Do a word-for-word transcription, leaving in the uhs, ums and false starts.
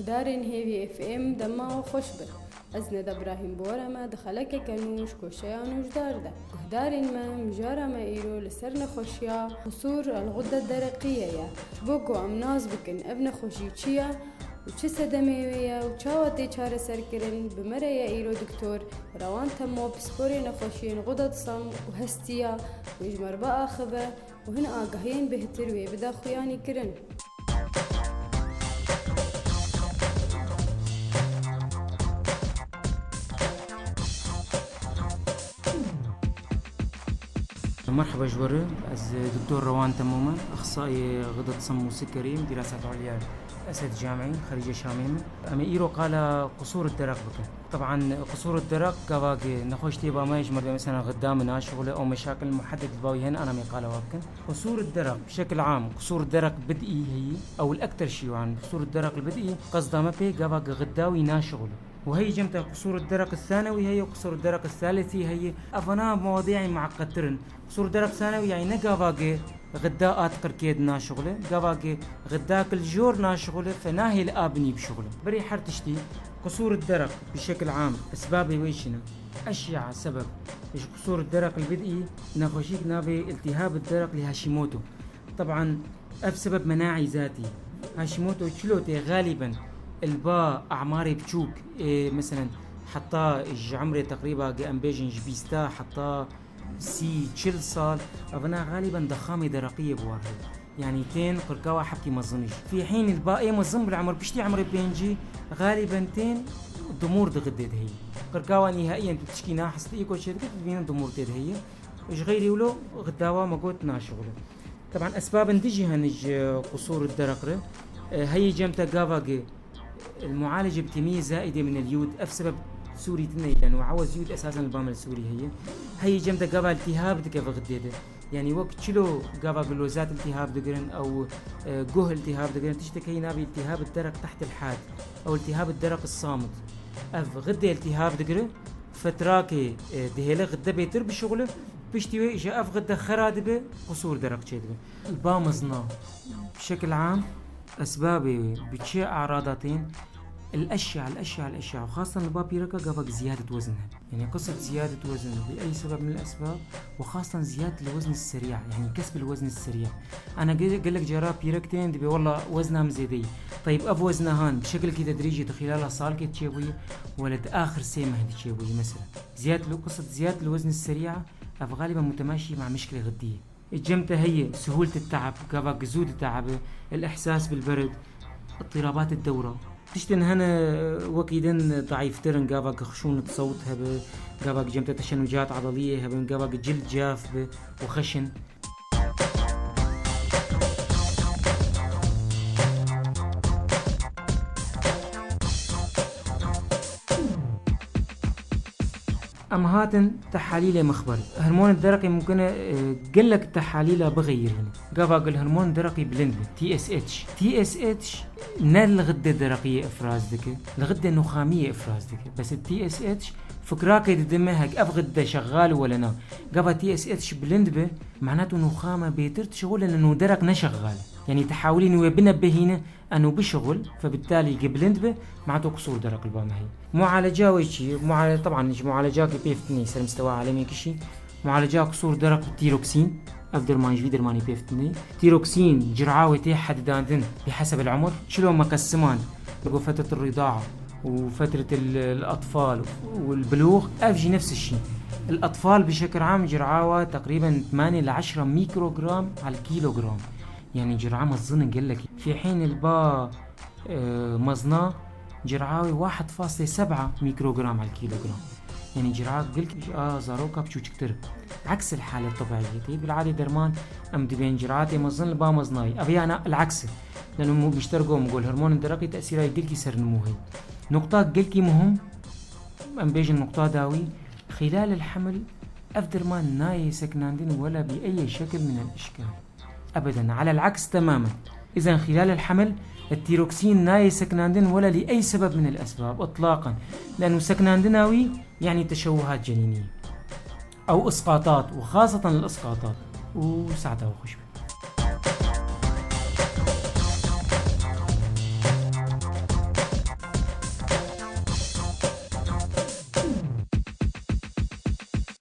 Guhdarên Hêvî F M dema we xweş be. Ez Neda Brahîm Bora me di xelekeke nû ji goşeya nûjdar de. Guhdarên me, mijara me îro li ser nexweşiya qusûr el-xudde dereqiyê ye. Ji bo ku em nas bikin ev nexweşî çi ye û çi sedemê wê ye û çawa tê çareserkirin, bi me re ye îro Doktor Rewan Temo, pisporê nexweşiyên xudet sam û hestiya wê ji me re biaxive û hin agahiyên bêhtir wê bide xuyanîkirin. Merhaba ji we re, ez Doktor Rewan Temo me, exsayê xidet sam û sikerî, Dirasat Ulya Esed Camî, Xerîcê Şamê me. Em ê îro qala qusûr deraq bikin. Teban qusûr deraq gava ge nexweş tê ba me ji merdem mesela xidda min naşixule ew meşakil muhedded li bawî hene ana em ê qala wa bikin. Qusûr deraq bi şekil am, qusûr deraq bid'î heyî, ew li ekter şîwan. Qusûr deraq li bid'î qesda me pê gava ge xidda wî naşixule. Û heyî cem te qusûr deraq sanewî heye, qusûr deraq salisi heye. Evana mewadîyê mueqqettir in. Qusûr deraq sanewî yani ne gava ge xidda at qirkê di naşixule, gava ge xidda kil jor naşixule fe nahê li a binî bişixule. Berî her tiştî qusûr deraq bi şekil am esbabê wê çi ne? Eşya sebeb ji qusûr deraq li bid'î nexweşîk navê iltihab deraq li Hashimoto. Teban ev sebeb menaî zatî. Hashimoto çilo tê xalîben li ba amarê biçûk, ê, meselen heta ji emrê teqrîba ge em bêjin ji bîsta heta sî, çil sal, evina xalîben dexamê deraqiyê bi war heye. Yani tên qirkawa hebkî mezin jî. Fî hîn li ba ê mezin bil emr piştî emrê pêncî xalîben tên dimûr di xidê de heye. Qirkawa nîhaiyen tu tişkî nahis dikî ku çêdikî dibînin dimûr tê de heye. Ji xeyrî wilo xidawa me got naşixule. Teban esbabên dijî hene ji qusûr deraq re. E, heyî cem te gava ge المعالجة بكمية زائدة من اليود، ev sebeb sûrî tine ye, yani, û ewa yûd esasen li bamel sûrî heye. Heyî cem de gava iltihab dike ve xidê de. Yani, wek çilo gava gilozat iltihab digirin, ew, e, guh iltihab digirin, tiştek heyî navê iltihab derek teht el had, ew iltihab derek samit. Ev xidê iltihab digire, fetrakê, e, dihêle xidde bêtir bişixule, piştî wê îşe ev xidde xera dibe, qusûr derek çêdibe. Li ba mezina, bi şekil am, esbabê wê bi çi erada tên? El eşya, el eşya, el eşya. Û xastan li ba pîreka gavak ziyadet wezn hebe. Yani qisd ziyadet wezn bi ey sebeb min el esbab û xastan ziyadet li wezn serî, yani kesb li wezn serî. Ana ge-, gelek cara pîrek tên dibê wela wezna min zêde yî. Tayîb ev wezna han bi şekilkî tedrîcî di xîlala salkê çêbûyî wele di axir sê meh de çêbûyî mesela. Ziyadet li qisd ziyadet li wezn serî ev galiben mutemaşî ma mişkilê xiddî. Cem te heye, سهولة التعب, gava gizû diteabe, الإحساس بالبرد, اضطرابات الدورة. Tiştên hene wekî din daîftir in, gava ki xişûn sewt hebe, gava ki cem te teşenucat adaliyê hebin, gava ki cil caf bi û xeşin. Em hatin tehalîlê mixber. Hormonê dereqî mumkin e, e, gelek tehalîla bixeyirîne. Gava gil hormonê dereqî bilind be, T S H. T S H ne li xidê dereqiyê ifraz dike, li xidê nuxamiyê ifraz dike. Bes T S H fikrakê dide me hek ev xidde şexal wele na. Gava T S H bilind be, mehna tu nuxame bêtir dişixulin û derek neşexal. Yani tehawilî wê bine bihîne, Eno bişixul, febitalî ge bilind be, ma to qisûr derek li ba me heye. Mualeca wê çi ye? Muale-, teban ji mualecakê pêv tune ser mistewa alemê kişî. Mualeca qisûr derek bi tîroksîn, ev derman ji vî dermanî pêv tune. Tîroksîn, cira wê tê hedidandin bi heseb el umur. Çilo meqesiman, go fetret el ridaa û fetret el, el atfal û el bilûx, ev jî nefs el şî. El atfal bi şekil am cira wa teqrîben tmanî li eşra mikrogram al kilogram. Yani cira mezin in gelekî. Fî hîn li ba, e, mezna cira wê wahid fasle seba mikrogram al kilogram. Yani cira gelkî ji a zaroka biçûçiktir. Aks el hale tebiyetê. Bil'adê derman em dibên ciratê mezin li ba meznayî. Ev yana el aks. Leno mu-, mişter go, mu gol hormonên dereqî tesîra gelkî ser nimû heye. Nokta gelkî muhim, em bêjin nokta dawî, xilal el hemil ev derman nayê seknandin wela bi ey şekil min el işkal. Ebeden, alel aks temamen. Îzen xilal el hemil, el tîroksîn nayê seknandin wela li ey sebeb min el esbab, itlaqen. Leno seknandina wî, yani teşewuhat cenînî. Ew isqatat, û xaseten el isqatat. Û saeta we xweş be.